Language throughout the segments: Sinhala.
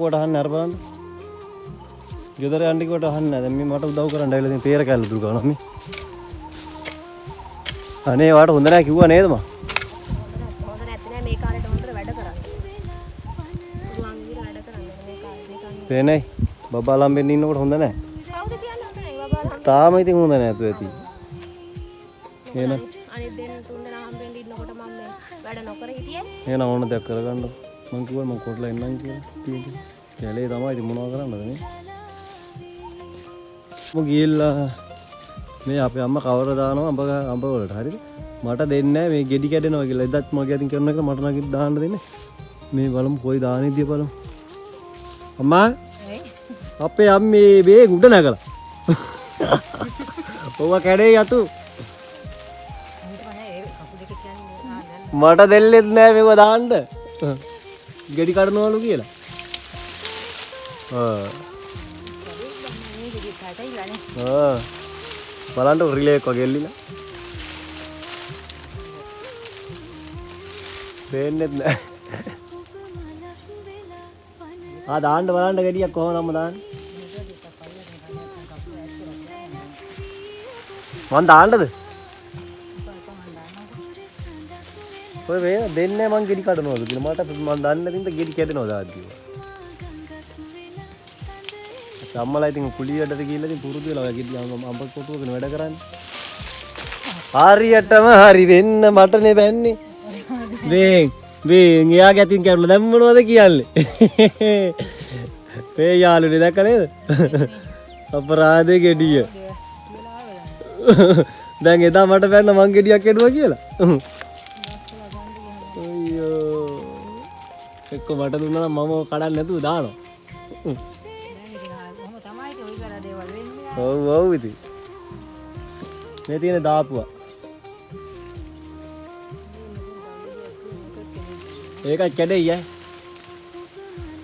කොට අහන්න අර බලන්න. ගෙදර යන්න කිව්වට අහන්නේ නැහැ. දැන් මේ මට උදව් කරන්න ඇවිල්ලා ඉතින් පේර කැල්ල දුරු ගන්නවා මේ. අනේ වාට හොඳ නැහැ කිව්වා නේද මං? හොඳ නැති නෑ මේ කාලේට හොඳට වැඩ කරන්න. පුළුවන් විදිහට වැඩ කරන්න මේ කාලේ නිකන්. පේනයි. බබා ළම්බෙන් ඉන්නකොට හොඳ නැහැ. කවුද කියන්නේ හොඳ නෑ බබා ළම්බෙන්. තාම ඉතින් හොඳ නැහැ තු ඇති. එහෙනම් අනිත් දෙන්න තුන් දෙනා හම්බෙන්න ඉන්නකොට මම මේ වැඩ නොකර හිටියේ. එහෙනම් ඕන දෙයක් කරගන්න. මං කිව්වා මං කොටලා එන්නම් කියලා. තියෙන්නේ. කැලේ තමයි ඉතින් මොනව කරන්නද මේ? මම ගිහිල්ලා මේ අපේ අම්මා කවර දානවා අඹ අඹ වලට හරිද? මට දෙන්නේ නැහැ මේ ගෙඩි කැඩෙනවා කියලා. එදත් මගේ අතින් කරන එක මට නම් දාන්න දෙන්නේ. මේ බලමු කොයි දාන්නේ දිය බලමු. අම්මා අපේ අම්මේ මේ උඩ නැගලා. ඔව්වා කැඩේ යතු. මට දෙන්නෙත් නෑ මේක දාන්න. ගෙඩි කඩනවලු කියලා. ආ. ආ. බලන්න රිලේ එක වගේ එල්ලිලා. පේන්නෙත් නෑ. ආ දාන්න බලන්න ගෙඩියක් කොහොමද අම්මා දාන්නේ? මං දාන්නද? ඔය මේ දෙන්නේ මං ගෙඩි කඩනවලු කියලා. මට මං දන්නේ නැති හින්දා ගෙඩි කැඩෙනවා දාද්දි කිව්වා. අම්මලා ඉතින් කුලී වැඩට ගිහිල්ලා ඉතින් පුරුදු වෙලා ඔය ගෙඩි අඹ කොටුවකනේ වැඩ කරන්නේ. හරියටම හරි වෙන්න මටනේ බැන්නේ. මේ මේ එයාගේ අතින් කැඩුණා දැන් මොනවද කියන්නේ? මේ යාළුවනේ දැක්ක නේද? අපරාධේ ගෙඩිය. දැන් එදා මට බැන්න මං ගෙඩියක් කැඩුවා කියලා. අයියෝ. එක්ක මට දුන්නා නම් මම කඩන්න නැතුව දානවා. ඔව් ඔව් ඉතින්. මේ තියෙන දාපුවා. ඒකත් කැඩෙයි ඈ.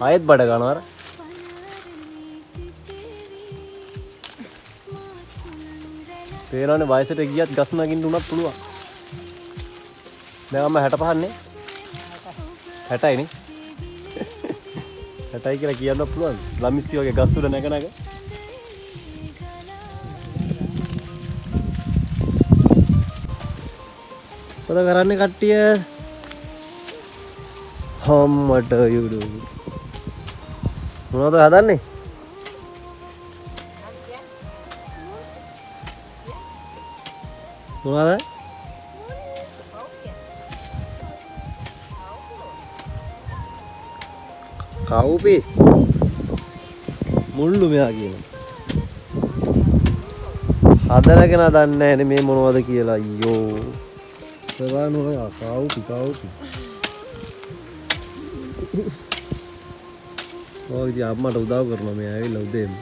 ආයෙත් බඩ ගන්නවා අර. පේනවනේ වයසට ගියත් ගස් නගින්න උනත් පුළුවන්. දැන් අම්මා 65 නේ? 60යි නේ? 60යි කියලා කියන්න පුළුවන්. ළමිස්සි වගේ ගස් උඩ නැග නැග. මොකද කරන්නේ කට්ටිය? හම්මට යුඩු. මොනවද හදන්නේ? මොනවද? කවුපි මුල්ලු මෙයා කියන. හදනගෙන දන්නේ නැහැනේ මේ මොනවද කියලා. අයියෝ. බලන්න ඔය කවුපි කවුපි. ඔය ඉතින් අම්මට උදව් කරනවා මේ ඇවිල්ලා උදේම.